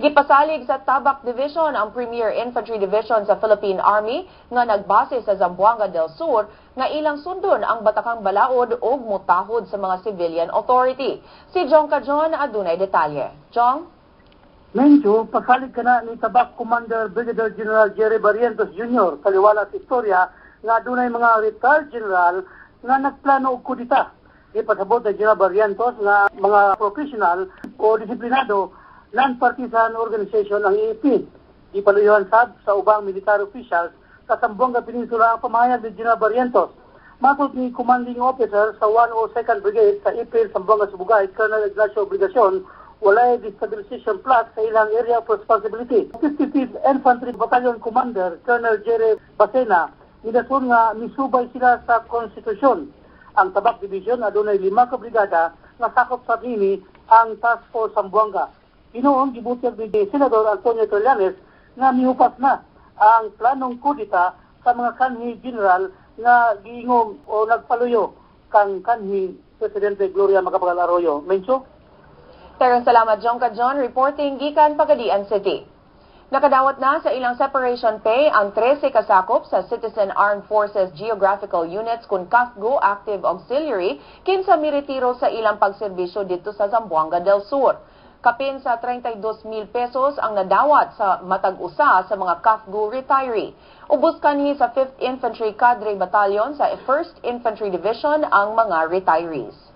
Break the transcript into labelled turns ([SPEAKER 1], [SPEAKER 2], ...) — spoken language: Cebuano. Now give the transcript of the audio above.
[SPEAKER 1] Gipasalig sa Tabak Division ang Premier Infantry Division sa Philippine Army nga nagbase sa Zamboanga del Sur nga ilang sundon ang batakang balaod ug mutahod sa mga civilian authority. Si Jong Cajon adunay detalye. Jong?
[SPEAKER 2] Mencho, pasalig ka na ni Tabak Commander Brigadier General Jerry Barrientos Jr. Kaliwala sa istorya nga adunay mga retired general nga nagplano og kudita. Ipasabot ni General Barrientos nga mga professional o disiplinado non-partisan organization ang AFP. Ipaluyuhan sab sa ubang military officials sa Zamboanga Peninsula ang pamahayag ni General Barrientos. Matod ni Commanding Officer sa 102nd Brigade sa Ipil, Zamboanga Sibugay, Colonel Ignacio Obligacion, walay destabilization plot sa ilang area of responsibility. 55th Infantry Battalion Commander, Colonel Jerry Bacena, minason nga misubay sila sa konstitusyon. Ang Tabak Division adunay lima ka brigada nga sakop sa nini ang Task Force Zamboanga. Hinuon gibutyag ni Senador Antonio Trillanes nga mihupas na ang planong kudita sa mga kanhi general nga giingom o nagpaluyo kang kanhi Presidente Gloria Macapagal Arroyo. Mencho?
[SPEAKER 1] Daghang salamat, Jong Cajon, reporting gikan Pagadian City. Nakadawat na sa ilang separation pay ang 13 kasakop sa Citizen Armed Forces Geographical Units kun CAFGU Active Auxiliary kinsa miretiro sa ilang pagserbisyo didto sa Zamboanga del Sur. Kapin sa 32,000 pesos ang nadawat sa matag usa sa mga CAFGU retiree. Ubos kanhi sa 5th Infantry Cadre Battalion sa 1st Infantry Division ang mga retirees.